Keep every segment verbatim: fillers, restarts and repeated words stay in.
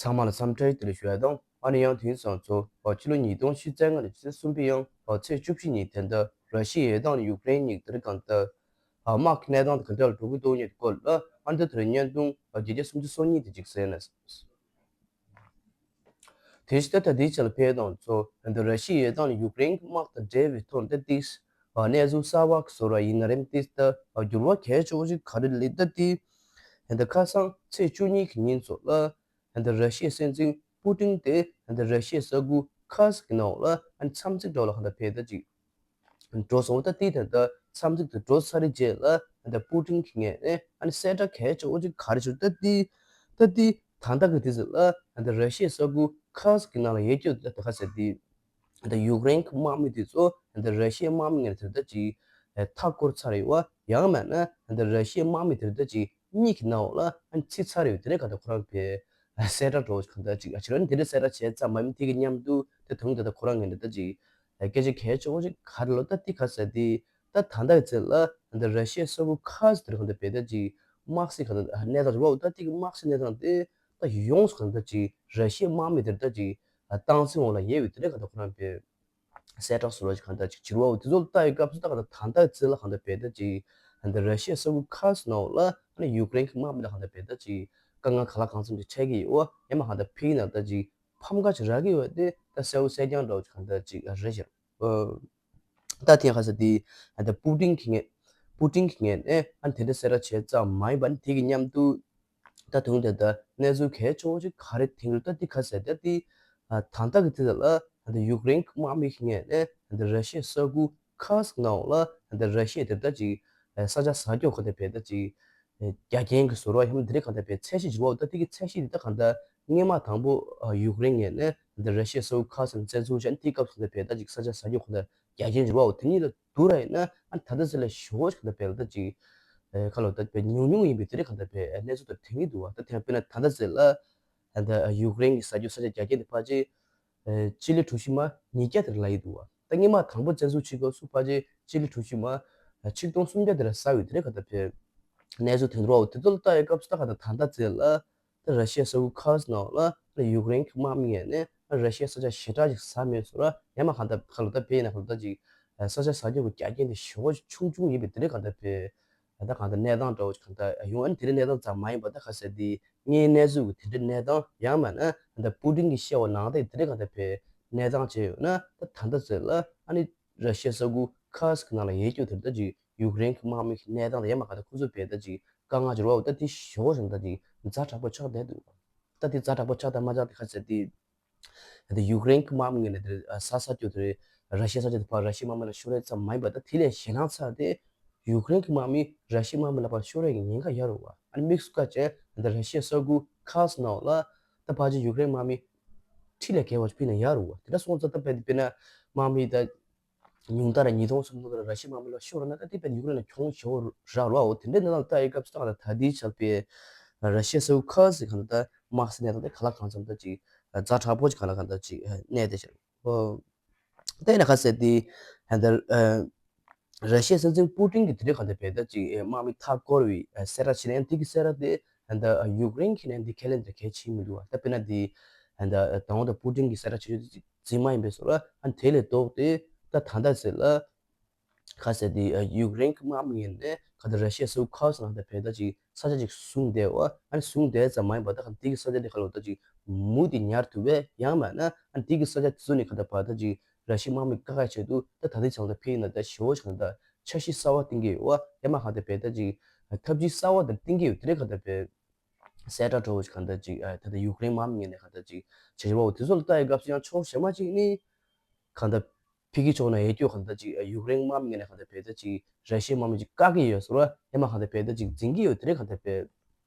ཚང་མ་ལ་འཚམས་འདྲི་བདེ་ལེགས་ཞུ་ཡ་དང་། ཨ་ནི་ཡང་དེང་སང་ཚོ་ཕྱི་ལོ་ཉིས་སྟོང་ཉི་ཤུ་རྩ་ལྔ་ནས་ཕྱི་ཟླ་གསུམ་པའི་ཡང་ཚེས་བཅུ་བཞི་ཉིན་དེ་འདྲ་ར་ཤི་ཡའི་དང་ཡུཀ་རེན་གཉིས་དེར་གང་ལྟར་དམག་གི་གནས་སྟངས་དེ་ག་འདྲ་ལ་འགྲོ་གི་འདུག་ཉིད་སྐོར་ལ་ཨ་འདི་དེར་བརྙན་ཐུང་བརྒྱ་ཆ་སུམ་ཅུ་སོ་གཉིས་དེ་ཅིག་གསན་ན། དེ་ཕྱི་ད་ལྟ་དེའི་ཆ་ལ་ཕེབས་དང་ཚོ་འདི་ར་ཤི་ཡའི་དང་ཡུཀ་རེན་གྱི་དམག་དང་འབྲེལ་བའི་ཐོག་ད་ཏིས་གནས་ཚུལ་གསར་བ་བཟོ་ར་ཡིན་ན་རེམ་ཏིས་ད་འགྱུར་བ་གལ་ཆེ་བོ་ཞིག་ག་རེ་ལས་ད་ཏི་འདི་ཁ་སང་ཚེས་བཅུ་གཉིས་ཀྱི་ཉིན་ཚོ་ལ་འདི་ར་ཤི་ཡའི་སྲིད་འཛིན་པུ་ཏིན་དེ་འདི་ར་ཤི་ཡའི་ས་ཁུལ་ཁར་སི་ཀི་ནང་ལ་འཚམས་གཟིགས་འགྲོ་ལ་ཧ་ད་ཕེབས་ད་ཅིག་འགྲོ་སོང་། ད་དེའི་དོན་དུ་འཚམས་གཟིགས་དུ་འགྲོ་ཚར་རེ་རྗེས་ལ་ད་པུ་ཏིན་གྱི་ངོས་ནས་ཨ་ནི་གསལ་བསྒྲགས་གལ་ཆེ་བོ་ཅིག་ག་རེ་བྱུང་ད་དེ་ད་དེ་ད་ལྟ་གི་དུས་ཚོད་ལ་ད་ར་ཤི་ཡའི་ས་ཁུལ་ཁར་སི་ཀི་ནང་ལ་ཡོད་རྒྱུ་ད་ད་ག་ཟེར་དེ་ད་ཡུཀ་རེན་གྱི་དམག་མི་དེ་ཚོ་ད་ར་ཤི་ཡའི་དམག་མི་ངོས་ནས་དེ་ད་ཅིག་མཐའ་བསྐོར་ཚར་ཡོད་པ་ཡང་མིན་ན་ད་ར་ཤི་ཡའི་དམག་མི་དེ་ད་ཅིག་གཉིས་ཀྱི་ནང་ལ་ཨ་ནི་ཚིག་ཚར་ཡོད་དེ་རེད། ག་ད་ཁོ་རང་གི་གསལ་བསྒྲགས་འདྲ་བོ་ཞིག་གང་ལྟར་ཅིག་ཨ་ཕྱི་རོལ་ནས་དེ་འདྲའི་གསལ་བསྒྲགས་བྱས་ཙམ་མ་ཡིན་དེ་གི་མཉམ་དུ་དེ་དུང་དེ་ད་ཁོ་རང་ངོས་ནས་ད་ཅིག་སྐད་ཆ་གལ་ཆེ་བོ་ཞིག་ག་རེ་ལོ་ད་དེ་ག་ཟེར་དེ་ད་ད་ལྟ་གི་ཚེ་ལ་ད་ར་ཤི་ཡའི་ས་ཁུལ་ཁ་སི་དེར་གང་ལྟར་བས་ད་ཅིག་དམག་སྲིད་གང་ལྟར་གནས་སྟངས་རེད་བ། ད་དེ་གི་དམག་སྲིད་གནས་སྟངས་དེ་ད་ཡོངས་སུ་གང་ལྟར་ཅིག་ར་ཤི་ཡའི་དམག་མི་དེར་ད་ཅིག་སྟངས་འཛིན་འོག་ལ་ཡོད་པའི་དེ་འདྲ་གང་ལྟར་ཁོ་རང་བས། གསལ་བསྒྲགས་སུ་རོ་ཅིག་གང་ལྟར་ཅིག་བྱེད་རོགས་དེ་ཚོ་ལ་ལྟ་ཡི་སྐབས་སུ་ད་གང་ལྟར་ད་ལྟ་ཚེ་ལ་གང་ལྟར་བས་ད་ཅིག་ད་ར་ཤི་ཡའི་ས་ཁུལ་ཁ་སི་ནང་ལ་ཡུཀ་རེན་གྱི་དམག་མི་ལ་གང་ལྟར་བས་ད་ཅིག་དཀའ་ངལ་ག་ལ་གང་འཚམ་ཅིག་འཕྲད་ཀྱི་ཡོད། ཡང་མ་གང་ལྟར་ཕི་ན་ད་ཅིག་ཕམ་ཁ་ཅིག་རག་གི་ཡོད་དེ་ད་གསལ་བོ་གསལ་རྐྱང་འདྲ་བོ་ཅིག་གང་ལྟར་ཅིག་རེད་ཤག་ད་ཐེངས་ཁ་ས་དེ་ད་པུ་ཏིན་གྱི་ངས་པུ་ཏིན་གྱི་ངས་ནས་ཨ་དེ་འདྲ་གསལ་བསྒྲགས་བྱས་ཙམ་མ་ཡིན་པ་ནི་དེ་གི་མཉམ་དུ། ད་དུང་དེ་ལྟར་གནས་ཚུལ་གལ་ཆེ་བོ་ཞིག་ག་རེ་ཐེངས་རེ་ད་འདི་ག་ཟེར་ད་འདི་ད་ལྟ་གི་དུས་ལ་ད་ཡུཀ་རེན་གྱི་དམག་མི་ཞིག་ངས་ནས་ད་ར་ཤི་ཡའི་ས་ཁུལ་ཁ་སི་ནང་ལ་ད་ར་ཤི་ཡ་དེ་ད་ཅིག་ས་ཆ་ཟ་སྐྱོ་ག་ད་བས་ད་ཅིག་རྒྱ་རྒྱན་གྱི་ཟོར་བ་ཡང་འདི་རེད་ག་ད་བས་ཚད་གཞི་འགྱུར་བ་ད་འདི་གི་ཚད་གཞི་འདི་ད་ག་ད་སྔས་མ་དང་པོ་ཡུཀ་རེན་ངས་ནས་ད་ར་ཤི་ཡའི་ས་ཁུལ་ཁ་སི་ནས་བཙན་འཛུལ་བྱས་འདི་སྐབས་ག་ད་བས་ད་ཅིག་ས་ཆ་ཟ་སྐྱོ་ག་ད་རྒྱ་རྒྱན་འགྱུར་བ་དེ་གཉིས་ལ། དུ་ར་ཡིན་ན་ཨ་ད་ལྟ་ཚེ་ལ་ཞོ་ཞིག་ད་བེལ་ད་ཅིག་ཁ་ལོ་ད་བེ་ཉུང་ཉུང་ཡིན་པའི་དེ་རིགས་ག་ད་བེ་གནས་ཚུལ་དེ་ཐེངས་ཡིན་འདུག་བ། ད་ཐེངས་དཔེར་ན་ད་ལྟ་ཚེ་ལ་ད་ཡུཀ་རེན་གྱི་ས་རྒྱུ་ས་ཆ་རྒྱ་སྐྱེད་དེ་ཕལ་ཆེར་སྤྱི་ལེ་གྲུ་བཞི་མ་ཉིས་བརྒྱ་དེར་ལ་ཡིན་འདུག་བ། ད་སྔས་མ་དང་པོ་བཙན་འཛུལ་བྱེད་སྐབས་སུ་ཕལ་ཆེར་སྤྱི་ལེ་གྲུ་བཞི་མ་ཆིག་སྟོང་སུམ་བརྒྱ་དེ་ལ་ཟ་བའི་དེ་རིགས་ག་ད་བེ་གནས་ཚུལ་དེ་འདུག་བ། དེ་ཚོ་ལ་ལྟ་ཡི་སྐབས་སུ་ད་ག་ད་ད་ལྟ་ཚེ་ལ། ད་ར་ཤི་ཡ་ས་ཁུལ་ཁ་སི་ནང་ལ་ད་ཡུཀ་རེན་གྱི་དམག་མི་ངོས་ནས་ད་ར་ཤི་ཡ་ས་ཆ་ཞེ་དྲག་ཅིག་ཟ་མེད་སོང་ར། ཡང་མ་གང་ལྟར་ཁ་ལོ་ད་བེ་ཡིན་ན་ཁ་ལོ་ད་ཅིག་ས་ཆ་ཟ་རྒྱུ་གི་རྒྱ་རྒྱན་དེ་ཞེ་པོ་ཆུང་ཆུང་ཡིན་པའི་དེ་རིགས་གང་ལྟར་བེ་ད་གང་ལྟར་གནས་སྟངས་འདྲ་བོ་ཅིག་གང་ལྟར་ཡོང་། ཨ་ནི་དེ་རིགས་གནས་སྟངས་ཙམ་མ་ཡིན་པ་ད་ག་ཟེར་དེ་དངོས་གནས་ཚུལ་གྱི་དེ་འདྲའི་གནས་སྟངས་ཡང་མིན་ན་ད་པུ་ཏིན་གྱིས་བཤད་པ་ནང་ལྟར་དེ་རིགས་གང་ལྟར་བེ་གནས་སྟངས་བྱས་ཡོད་ན་ད་ད་ལྟ་ཚེ་ལ་ཨ་ནི། ར་ཤི་ཡ་ས་ཁུལ་ཁ་སི་ཀི་ནང་ལ་ཡོད་རྒྱུ་དེར་ད་ཅིག་ཡུཀ་རེན་གྱི་དམག་མི་གི་གནས་སྟངས་ལ་ཡང་མ་ག་ད་ཁོ་ཚོ་བས་ད་ཅིག་དཀའ་ངལ་འབྱོར་བ་ད་དེ་ཞོ་ཞིང་ད་ཅིག་ཛ་དྲག་པོ་ཆགས་བསྡད་འདུག་ད་དེ་ཛ་དྲག་པོ་ཆགས་དང་མ་ཆགས་དེ་ཁ་ཟེར་དེ་ད་ཡུཀ་རེན་གྱི་དམག་མི་ངོས་ནས་དེ་ས་ས་རྒྱུ་དེ་ར་ཤི་ཡ་ས་རྒྱུ་དེ་ཕར་ར་ཤི་ཡ་དམག་མི་ལ་ཤོར་རེད་ཙམ་མ་ཡིན་པ་ད་དེ་ལས་ཞེད་སྣང་ཚ་དེ་ཡུཀ་རེན་གྱི་དམག་མི་ར་ཤི་ཡ་དམག་མི་ལ་ཕར་ཤོར་རེད་ཀྱི་ཉེན་ཁ་ཡོད་རེད་བ། ཨ་ནི་དམིགས་སུ་བཀར་བྱས་ད་ར་ཤི་ཡ་ས་ཁུལ་ཁ་སི་ནང་ལ་ད་ཕལ་ཆེར་ཡུཀ་རེན་དམག་མི་ཁྲི་ལས་བརྒལ་བ་ཞིག་ཕུད་ན་ཡག་རེད་བ། དེ་འདྲ་སོང་ཙང་ད་དཔེ་དཔེར་ན་དམག་མི་ད། ཉུང་མཐར་ཉིས་སྟོང་སུམ་སྟོང་ལ་ར་ཤི་ཡ་དམག་མི་ལ་ཤོར་ན་ད་དེ་བས་ཡུཀ་རེན་ལ་གྱོང་ཞེ་པོ་རག་རོགས། དེ་འདྲའི་གནས་སྟངས་ལ་ལྟ་ཡི་སྐབས་སུ་ད་ད་ལྟའི་ཆར་པའི་ར་ཤི་ཡ་ས་ཁུལ་ཁ་སི་གང་ལྟར་དམག་སའི་གནས་སྟངས་དེ་ག་ལ་གང་འཚམ་ད་ཅིག་ཛ་དྲག་པོ་ཅིག་གང་ལ་གང་ལྟར་ཅིག་གནས་བསྡད་ཤག་ཨོ། དེ་ན་ཁ་སི་དེ་ད་ར་ཤི་ཡ་སྲིད་འཛིན་པུ་ཏིན་གྱིས་དེ་འདྲའི་གང་ལྟར་བས་ད་ཅིག་དམག་མི་མཐའ་བསྐོར་བའི་གསལ་བསྒྲགས་བྱས་ནས་དེ་གི་གསལ་བསྒྲགས་དེ་ད་ཡུཀ་རེན་གྱི་ནས་འདི་ཁས་ལེན་དེ་གལ་ཆེ་མི་འདུག་བ། ད་དཔེར་ན་དེ་ད་དང་པོ་ད་པུ་ཏིན་གྱིས་གསལ་བསྒྲགས་བྱས་ཡོད་དེ། རྫུན་མ་ཡིན་པའི་བཟོ་ལ་ཨ་དེ་ལས་ལྡོག་སྟེ་ད་ད་ལྟ་ཟེར་ལ་ཁ་ཟེར་དེ་ཡུཀ་རེན་གྱི་དམག་མི་ངོས་ནས་ཁ་ད་ར་ཤི་ཡ་སུ་ཁ་སང་ད་བས་ད་ཅིག་ས་ཆ་ཅིག་བཟུང་བསྡད་བ། ཨ་ནི་བཟུང་བསྡད་ཙམ་མ་ཡིན་པ་ད་ཁ་དེ་གི་ས་ཆ་དེ་ཁ་ལོ་ད་ཅིག་མུ་དེ་ཉར་ཐུབ་པས། ཡང་མིན་ན་ཨ་དེ་གི་ས་ཆ་དེ་ཚོ་ནས་ཁ་ད་བ་ད་ཅིག་ར་ཤི་དམག་མི་བཀག་ཡ་ཆེད་དུ་ད་ད་ལྟའི་ཆ་ལ་ད་ཕེ་ཡིན་ན་ད་ཞི་བོ་ཆ་ལ་ད་འཆར་གཞི་གསར་བ་བཏིང་གི་ཡོད་བ། ཡང་མ་ཁ་ད་བས་ད་ཅིག་ཐབས་ཇུས་གསར་བ་ད་བཏིང་གི་ཡོད། དེ་རེད་ཁ་ད་བས། གསལ་བསྒྲགས་འདྲ་བོ་ཞིག་གང་ལྟར་ཅིག་ཨ་ད་ལྟ་ཡུཀ་རེན་དམག་མི་ངོས་ནས་གང་ལྟར་ཅིག་བྱེད་བཞིན་པ་འོ། དེ་ཚོ་ལ་ལྟ་ཡི་སྐབས་སུ་ཡང་ཕྱོགས་གཞན་མ་ཅིག་ནི་གང་ལྟར་ཕི་གི་ཕྱོགས་ནས་ཡོད་རྒྱུ་གང་ལྟར་ཅིག་ཨ་ཡུཀ་རེན་དམག་མི་ངོས་ནས་གང་ལྟར་བས་ད་ཅིག་ར་ཤི་ཡའི་དམག་མི་ཅིག་བཀག་གི་ཡོད་ཟེར་བ། ཡང་མ་གང་ལྟར་བས་ད་ཅིག་འཛིང་གི་ཡོད། དེ་རེད་གང་ལྟར་བས་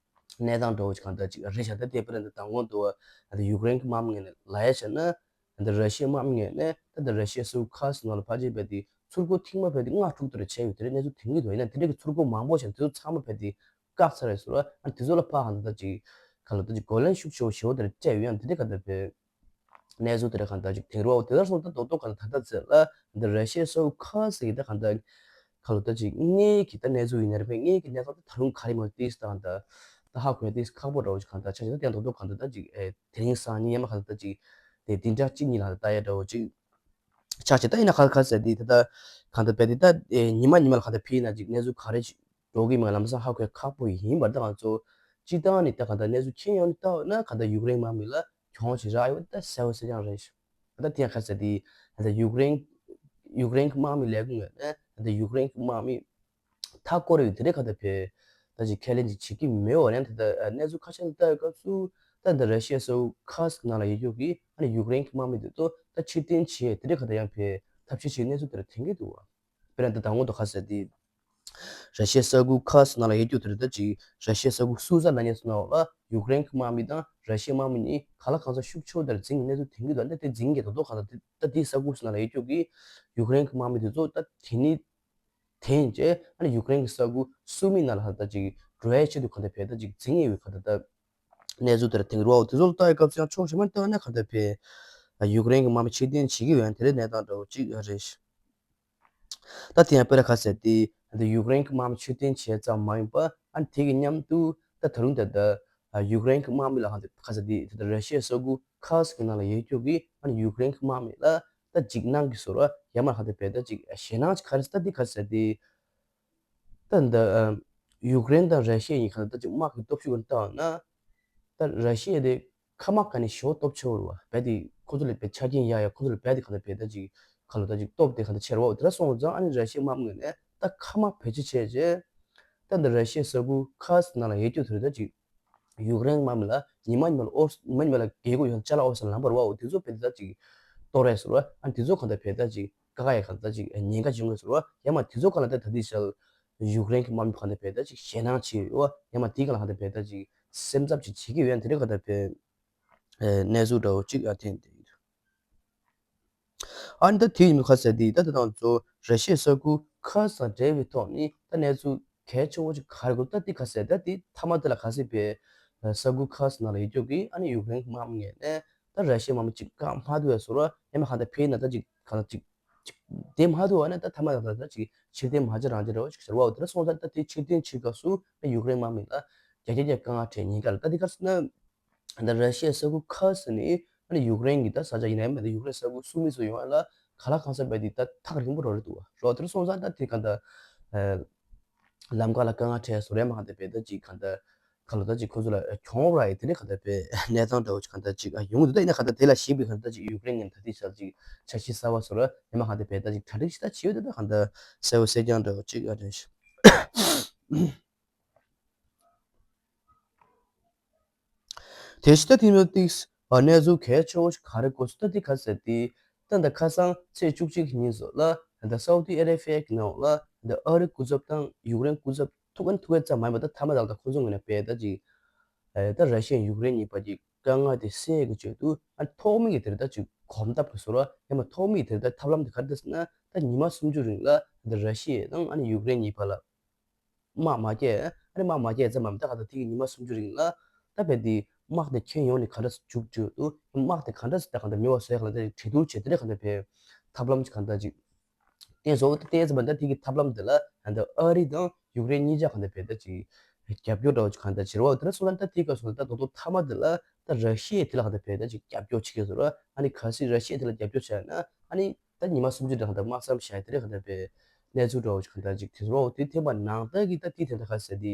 གནས་སྟངས་འདྲ་བོ་ཞིག་གང་ལྟར་ཅིག་རེད་ཤག་ད་ལྟའི་བར་དུ་ད་མདང་དགོང་དུ་ད་ལྟ་ཡུཀ་རེན་གྱི་དམག་མི་ངོས་ནས་ལབ་ཡ་བྱས་ན། ད་ལྟ་ར་ཤི་ཡའི་དམག་མི་ངོས་ནས་ད་ལྟ་ར་ཤི་ཡའི་སུ་ཁ་སི་ནང་ལ་ཕལ་ཆེར་བས་ཏེ་ཚུར་རྒོལ་ཐེངས་མ་བས་ཏེ་ལྔ་དྲུག་ལྟར་བྱས་ཡོད། དེ་རེད་གནས་ཚུལ་དེ་གཉིས་འདུག་ཡིན་ན་དེ་འདྲ་གི་ཚུར་རྒོལ་མང་པོ་བྱས་དེ་ཚོ་ཚང་མ་བས་ཏེ་བཀག་ཚར་རེད་ཟེར་བ། ཨ་དེ་ཚོ་ལ་ཕར་གང་ལྟར་ཅིག་ག་ལ་ད་ཅིག་རྒོལ་ལན་ཤུགས་ཆེ་བོ་ཞེ་བོ་དེ་འདྲ་སྤྲད་ཡོད། ཡང་དེ་འདྲ་གང་ལྟར་བས་གནས་ཚུལ་དེ་འདྲ་གང་ལྟར་ཅིག་ཐེངས་རོགས་དེ་ལྟར་སོང་ད་རྡོག་རྡོག་གང་ལྟར་ད་ལྟ་ཚེ་ལ་འདི་ར་ཤི་ཡའི་སུ་ཁ་སི་གི་ད་གང་ལྟར་ག་ལ་ད་ཅིག་དངོས་ཀྱི་ད་གནས་ཚུལ་ཡིན་ན་རེད་པས། དངོས་ཀྱི་གནས་སྟངས་ད་ད་རུང་ག་རེ་མ་ཏིས་ད་གང་ལྟར། ད་ཧ་གོ་ཡ་དེ་ཁག་པོ་འདྲ་བོ་ཅིག་གང་ལྟར་ཆགས་ཤག་ད་དེ་ཡང་རྡོག་རྡོག་གང་ལྟར་ད་ཅིག་ཨེ་དེ་རིང་སང་ཉིན་ཡང་མ་གང་ལྟར་ད་ཅིག་དེ་འདི་འདྲ་གཅིག་གཉིས་ལ་ལྟ་ཡ་འདྲ་བོ་ཅིག་ཆགས་ཤག་ད་ཡིན་ན་ག་ག་ཟེར་དེ་ད་ད་གང་ལྟར་བས་དེ་ད་ཨེ་ཉི་མ་ཉི་མ་ལ་གང་ལྟར་ཕྱིན་ན་ཅིག་གནས་ཚུལ་ག་རེ་ཞིག་འགྲོ་གི་མིན་ལམ་སང་ཧ་གོ་ཡ་ཁག་པོ་ཡིན་པར་ད་ང་ཚོ་སྤྱི་བཏང་ནས་ད་གང་ལྟར་གནས་ཚུལ་མཁྱེན་ཡོང་ནས་ལྟ་བ་ན་གང་ལྟར་ཡུཀ་རེན་དམག་མི་ལ་གྱོང་ཞིག་རག་ཡོད་ད་གསལ་པོ་གསལ་རྐྱང་རེད། ད་དེ་ཡང་ག་ཟེར་དེ་ད་ཡུཀ་རེན་ཡུཀ་རེན་གྱི་དམག་མི་ལས་ཁུངས་ནས་ད་ཡུཀ་རེན་གྱི་དམག་མི་མཐའ་སྐོར་ཡོད་དེ་རེད་ག་ད་བས་ད་ཅིག་ཁས་ལེན་ཅིག་བྱེད་ཀྱི་མེད་པ་ནས་ད་ལྟ་གནས་ཚུལ་ཁ་ཤས་ལ་ལྟ་བའི་སྐབས་སུ་ད་ད་ར་ཤི་ཡའི་ས་ཁུལ་ཁར་སི་ཀི་ནང་ལ་ཡོད་རྒྱུ་གི་ཨ་ནི་ཡུཀ་རེན་གྱི་དམག་མི་དེ་ཚོ་ད་ཕྱིར་འཐེན་བྱས་དེ་རེད་ག་ད་ཡང་བས་ཐབས་ཤེས་བྱེད་གནས་ཚུལ་དེ་ར་ཐོན་གྱི་འདུག་བ། དཔེར་ན་ད་དང་པོ་ད་ག་ཟེར་དེ་ར་ཤི་ཡའི་ས་ཁུལ་ཁར་སི་ཀི་ནང་ལ་ཡོད་རྒྱུ་དེ་རེད་ད་ཅིག་ར་ཤི་ཡའི་ས་ཁུལ་སུ་ཛ་ལབ་མཁན་ཚོ་ནང་ལ་ཡུཀ་རེན་གྱི་དམག་མི་དང་ར་ཤི་ཡའི་དམག་མི་གཉིས་ག་ལ་གང་འཚམ་ཤུགས་ཆེ་བོ་དེ་ར་འཛིང་གི་གནས་ཚུལ་ཐོན་གྱི་འདུག་ད་དེ་འཛིང་གི་རྡོག་རྡོག་ག་ད་ད་དེ་ས་ཁུལ་སུ་ནང་ལ་ཡོད་རྒྱུ་གི་ཡུཀ་རེན་གྱི་དམག་མི་དེ་ཚོ་ད་དེ་ནི་དེ་ཡིན་ཅེ་ཨ་ནི་ཡུཀ་རེན་གྱི་ས་ཁུལ་སུ་མི་ནང་ལ་ཧ་ད་ཅིག་འགྲོ་ཡའི་ཆེད་དུ་གང་ལྟར་བས་ད་ཅིག་འཛིང་ངེས་པའི་གང་ལྟར་ད་གནས་ཚུལ་དེར་ཐེངས་རུ་བ་དེ་ཚོ་ལ་ལྟ་བའི་སྐབས་སུ་ཡང་ཕྱོགས་གཞན་མ་ལྟ་ན་གང་ལྟར་བས་ཡུཀ་རེན་གྱི་དམག་མི་ཕྱིར་འཐེན་བྱེད་ཀྱི་ཡོད་ཡང་དེ་རེད་གནས་སྟངས་འདྲ་བོ་ཅིག་རེད། ད་དེ་ཡང་དཔེར་ན་ག་ཟེར་ཏེ་ད་ཡུཀ་རེན་གྱི་དམག་མི་ཕྱིར་འཐེན་བྱས་ཙམ་མ་ཡིན་པ་ཨ་ནི་དེ་གི་མཉམ་དུ་ད་ད་རུང་ད་ད་ཡུཀ་རེན་གྱི་དམག་མི་ལ་གང་ལྟར་ག་ཟེར་ཏེ་ད་ད་ར་ཤི་ཡའི་ས་ཁུལ་ཁར་སི་ཀི་ནང་ལ་ཡོད་རྒྱུ་གི་ཨ་ནི་ཡུཀ་རེན་གྱི་དམག་མི་ལ་ད་འཇིགས་སྣང་གི་བཟོ་འདྲ་ཡང་མ་གང་ལྟར་བས་ད་ཅིག་ཞེད་སྣང་ཅིག་ག་རེ་ད་འདི་ག་ཟེར་ཏེ། ད་འདི་ཡུཀ་རེན་དང་ར་ཤི་ཡ་གཉིས་གང་ལྟར་ཅིག་དམག་གི་སྟོབས་ཤུགས་ཀྱི་སྟེང་ན་ད་ར་ཤི་ཡ་དེ་མཁའ་དམག་ག་ནས་ཞེ་པོ་སྟོབས་ཆེ་བོ་རེད་བ། རྦད་དེ་ཁོ་ཚོ་ལས་རྦད་ཆ་རྐྱེན་ཡག་ཡག་ཁོ་ཚོ་ལས་རྦད་དེ་གང་ལྟར་རྦད་ད་ཅིག་ག་ལ་ད་ཅིག་སྟོབས་དེ་གང་ལྟར་ཆེ་བ། འོ་དེ་འདྲ་སོང་ཙང་ཨ་ནི་ར་ཤི་ཡའི་དམག་མི་ངོས་ནས་ད་མཁའ་དམག་བེད་སྤྱོད་བྱས་རྗེས་ད་འདི་ར་ཤི་ཡའི་ས་ཁུལ་ཁར་སི་ཀི་ནང་ལ་ཡོད་རྒྱུ་དེ་རེད་ད་ཅིག་ཡུཀ་རེན་དམག་མི་ལ་ཉི་མ་ཉི་མ་ལ་ཨོར་ཉི་མ་ཉི་མ་ལ་རྒྱལ་སྒོ་ཡོད་ཅ་ལག་ཨོར་ས་ལམ་བར་བ་འོ་དེ་ཚོ་བེད་ད་ཅིག་གཏོར་རེས་སོ་ར་ཨ་ནི་དེ་ཚོ་གང་ལྟར་བེད་ད་ཅིག་ཀ་ཁ་ཡ་གང་ལྟར་ཅིག་ཉེན་ཁ་བྱུང་གི་ཟེར་བ། ཡང་མ་དེ་ཚོ་གང་ལ་ད་ད་དེ་ཞལ་ཡུཀ་རེན་གྱི་དམག་མི་གང་ལྟར་བས་ད་ཅིག་ཞེད་སྣང་ཆེ་ཡོད་བ། ཡང་མ་དེ་གང་ལ་གང་ལྟར་བས་ད་ཅིག་སེམས་འཚབ་ཅིག་བྱེད་ཀྱི་ཡོད་དེ་རེད་གང་ལྟར་བས་གནས་ཚུལ་འདྲ་བོ་ཅིག་ཨ་ཐེན་དེ་ཡིན། ཨ་ནི་ད་དེ་ཡིན་མི་ཁ་ཟེར་དེ་ད་ད་དང་ཚོ་ར་ཤི་ཡའི་ས་ཁུལ་ཁ་སང་འབྲེལ་བའི་ཐོག་ནས་ད་གནས་ཚུལ་གལ་ཆེ་བོ་ཅིག་ག་རེ་དགོས་ད་དེ་ཁ་ཟེར་ད་དེ་མཐའ་མ་དེ་ལ་ག་ཟེར་བས་ས་ཁུལ་ཁ་སང་ནང་ལ་ཡོད་རྒྱུ་གི་ཨ་ནི་ཡུཀ་རེན་གྱི་དམག་མི་ངོས་ནས་ད་ར་ཤི་ཡའི་དམག་མི་ཅིག་བཀག་མ་ཐུབ་པའི་བཟོ་འདྲ་ཡང་མ་གང་ལྟར་ཕེ་ན་ད་ཅིག་གང་ལྟར་ཅིག་ཅིག་དེ་མ་ཐུབ་པ་ན་ད་མཐའ་མ་ད་ད་ཅིག་ཕྱིར་འཐེན་མ་བྱེད་རང་བྱེད་རེ་བ་ཅིག་ཟེར་བ་འོ་དེ་འདྲ་སོང་ཙང་ད་དེ་ཕྱིར་འཐེན་བྱེད་སྐབས་སུ་ད་ཡུཀ་རེན་དམག་མི་ལ་རྒྱ་སྐྱེད་ཀྱི་དཀའ་ངལ་འཕྲད་ཉེན་ཁ་ལ་ད་དེ་ག་རེ་ཟེར་ན་ད་ར་ཤི་ཡའི་ས་ཁུལ་ཁ་སང་ནས་ཨ་ནི་ཡུཀ་རེན་གྱི་ད་ས་ཆ་ཡིན་ན་ཡང་མེད་ད་ཡུཀ་རེན་ས་ཁུལ་སུ་མི་སུ་ཡོང་ཡ་ལ་ག་ལ་གང་ས་བས་དེ་ད་ཐག་རིང་པོ་རོ་རེད་འདུག་བ། རོ་དེ་འདྲ་སོང་ཙང་ད་དེ་གང་ལྟར་ལམ་ཁ་ལ་དཀའ་ངལ་འཕྲད་བཟོ་འདྲ་མ་གང་ལྟར་བས་ད་ཅིག་གང་ལྟར་ག་ལ་ད་ཅིག་ཁོ་ཚོ་ལ་གྱོང་རག་ཡི་དེ་འདྲ་གང་ལྟར་བས་གནས་སྟངས་འདྲ་བོ་ཅིག་གང་ལྟར་ཅིག་ཡོང་གི་འདུག་ད་ཡིན་ན་གང་ལྟར་དེ་ལ་གཞིགས་པའི་གང་ལྟར་ཅིག་ཡུཀ་རེན་ངོས་ནས་ད་ལྟའི་ཆར་ཅིག་འཆར་གཞི་གསར་པ་བཟོ་འདྲ་ཡང་མ་གང་ལྟར་བས་ད་ཅིག་གྲ་སྒྲིག་ཞིག་ད་བྱས་ཡོད་དེ་ད་གང་ལྟར་གསལ་པོ་གསལ་རྐྱང་འདྲ་བོ་ཅིག་ཨ་འདྲ་ཞིག་དེ་ཕྱི་ད་ཐེངས་མ་ཏིག་གནས་ཚུལ་གལ་ཆེ་བོ་ཞིག་ག་རེ་གོ་སོང་ད་དེ་ག་ཟེར་ཏེ། ད་ད་ཁ་སང་ཚེས་བཅུ་གཅིག་གི་ཉིན་སོ་ལ་ད་སའུ་ཏི་ཨ་རེ་བྷི་ཡ་གི་ནང་ལ་ད་ཨ་རི་སྐུ་ཚབ་དང་ཡུཀ་རེན་སྐུ་ཚབ་ཐུག་ག་ནི་ཐུག་ག་ཙམ་མ་ཡིན་པ་ད་ཐ་མ་དག་ད་ཁོ་ཚོ་ངོས་ནས་བས་ད་ཅིག་ད་ར་ཤི་ཡ་ཡུཀ་རེན་གཉིས་བར་གྱི་དཀའ་ངལ་དེ་སེལ་གི་ཆེད་དུ་ཨ་ཐོག་མའི་གི་དེ་རེད་ད་ཅིག་གོམ་སྟབས་ཀྱི་བཟོ་འདྲ་ཡང་མ་ཐོག་མའི་དེ་རེད་ད་ཐབས་ལམ་དེ་ག་རེ་རེད་ཟེར་ན་ད་ཉི་མ་སུམ་ཅུ་རིང་ལ་ད་ར་ཤི་ཡ་དང་ཨ་ནི་ཡུཀ་རེན་གཉིས་བར་ལ། དམག་མ་རྒྱག་ཨ་ནི་དམག་མ་རྒྱག་ཙམ་མ་མི་ད་ག་ད་དེ་གི་ཉི་མ་སུམ་ཅུ་རིང་ལ་ད་བས་དེ་དམག་དེ་ཁྱོན་ཡོངས་ནས་ག་འདྲ་མཇུག་བསྒྲིལ་འདུག་དམག་དེ་ག་འདྲ་ད་ག་ད་མེད་པ་བཟོ་ཡ་ག་ལ་ད་གྲོས་བསྡུར་བྱས་དེ་འདྲ་ག་ད་བས་ཐབས་ལམ་ཅིག་ག་ད་ཅིག་བསྟན་སོང་བསྟན་ཙམ་མ་ད་དེ་གི་ཐབས་ལམ་དེ་ལ་ད་ཨ་རི་དང་ཡུཀ་རེན་གཉིས་ཆ་ག་ད་བས་ད་ཅིག་རྒྱབ་སྐྱོར་འདྲ་བོ་ཅིག་ག་ད་བྱེད་རོགས་དེ་འདྲ་སོང་ཙང་ད་དེ་ག་སོང་ད་རྡོག་རྡོག་མཐའ་མ་དེ་ལ་ད་ར་ཤི་ཡས་དེ་ལ་ག་ད་བས་ད་ཅིག་རྒྱབ་སྐྱོར་བྱེད་ཀྱི་བཟོ་འདྲ་ཨ་ནི་གལ་སྲིད་ར་ཤི་ཡས་དེ་ལ་རྒྱབ་སྐྱོར་བྱས་ན་ཨ་ནི། ད་ཉི་མ་སུམ་ཅུ་དེ་ག་ད་དམག་མཚམས་བཞག་དེ་རེད་ག་ད་བས་གནས་ཚུལ་འདྲ་བོ་ཅིག་ག་ད་ཅིག་དེ་རོ་དེ་ཐེངས་མ་ནང་ལྟར་གྱི་ད་དེ་དེ་འདྲ་ག་ཟེར་དེ་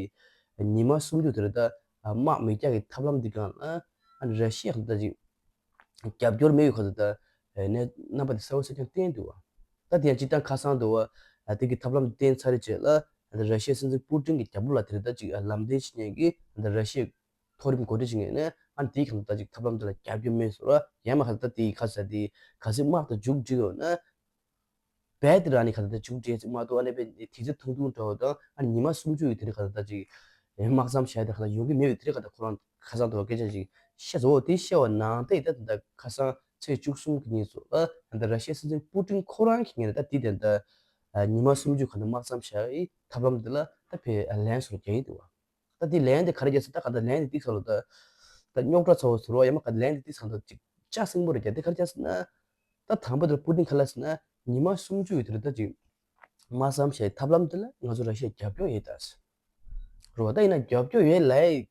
ཉི་མ་སུམ་ཅུ་དེ་རེད་ད་དམག་མི་རྒྱག་གི་ཐབས་ལམ་འདི་གང་ལ་ཨ་ནི་ར་ཤི་ཡ་ག་ད་ཅིག་རྒྱབ་སྐྱོར་མེད་ཡོད་ག་ད་ད་གནས་རྣམ་པ་དེ་གསལ་པོ་གསལ་རྐྱང་བསྟན་འདུག་བ། ད་དེ་ཡང་སྤྱི་བཏང་ཁ་སང་དུ་བ་དེ་གི་ཐབས་ལམ་བསྟན་ཚར་རེད་བྱས་ལ་ད་ར་ཤི་ཡ་སྲིད་འཛིན་པུ་ཏིན་གྱི་རྒྱབ་ལོགས་ལ་དེ་རེད་ད་ཅིག་ལམ་སྟོན་བྱེད་མཁན་གྱི་ད་ར་ཤི་ཡ་མཐོ་རིམ་འགོ་ཁྲིད་ཅིག་ངོས་ནས་ཨ་ནི་དེའི་ཁ་ཐུག་ད་ཅིག་ཐབས་ལམ་དེ་ལ་རྒྱབ་སྐྱོར་མེད་ཟེར་བ་ཡང་མ་ཁ་ཐུག་ད་དེའི་ཁ་ཐུག་ད་དེ་ག་ཚོད་དམག་དང་མཇུག་སྒྲིལ་ཡོད་ན་རྦད་དེ་རང་ནས་ཁ་ཐུག་ད་མཇུག་སྒྲིལ་ཅིག་མ་གཏོགས་ཨ་ནི་རྦད་དེ་དུས་ཚོད་ཐུང་ཐུང་འདྲ་བོ་དང་ཨ་ནི་ཉི་མ་སུམ་ཅུ་ཡི་དེ་རིང་ཁ་ཐུག་ད་ཅིག་དམག་མཚམས་བཞག་དེ་ཁ་ཐུག་ཡོང་གི་མེད་པའི་དེ་རིང་ཁ་ཐུག་ཁོ་རང་ཁ་སང་དུ་བ་སྐད་ཆ་ཅིག་བཤད་ཟེར་བ་དེ་བཤད་པ་ནང་བསྟན་ད་ད་ཁ་སང་ཚེས་བཅུ་གསུམ་གྱི་ཉིན་སུ་ཨ་ད་ར་ཤི་ཡའི་སྲིད་འཛིན་པུ་ཏིན་ཁོ་རང་གི་ངོས་ནས་ད་དེ་དེ་ད་ཉི་མ་སུམ་ཅུ་ཁ་ཐུག་དམག་མཚམས་བཞག་ཡི་ཐབས་ལམ་དེ་ལ་ད་ཕེ་ལན་སོར་རྒྱག་ཡི་འདུག་བ། ད་དེ་ལན་དེ་ག་རེ་རྒྱག་ཟེར་ད་ག་ད་ལན་དེ་ཏིག་ས་ལོ་ད་ད་རྙོག་དྲ་ཚ་བོ་ཟེར་བ་ཡང་མ་ག་ལན་དེ་ཏིག་ས་ལོ་ཅིག་ལྕགས་སྲིན་པོ་རེ་རྒྱག་དེ་ག་རེ་རྒྱག་ཟེར་ན་ད་དང་པོ་དེ་པུ་ཏིན་ག་ལ་ཟེར་ན་ཉི་མ་སུམ་ཅུ་ཡོད་དེ་རེད་ད་ཅིག་དམག་མཚམས་བཞག་ཐབས་ལམ་དེ་ལ་ང་ཚོ་ར་ཤི་ཡ་རྒྱབ་སྐྱོར་ཡོད་ད་ཟེར། རེད་བ། ད་ཡིན་ན་རྒྱབ་སྐྱོར་ཡོད་ལབ་ཡ།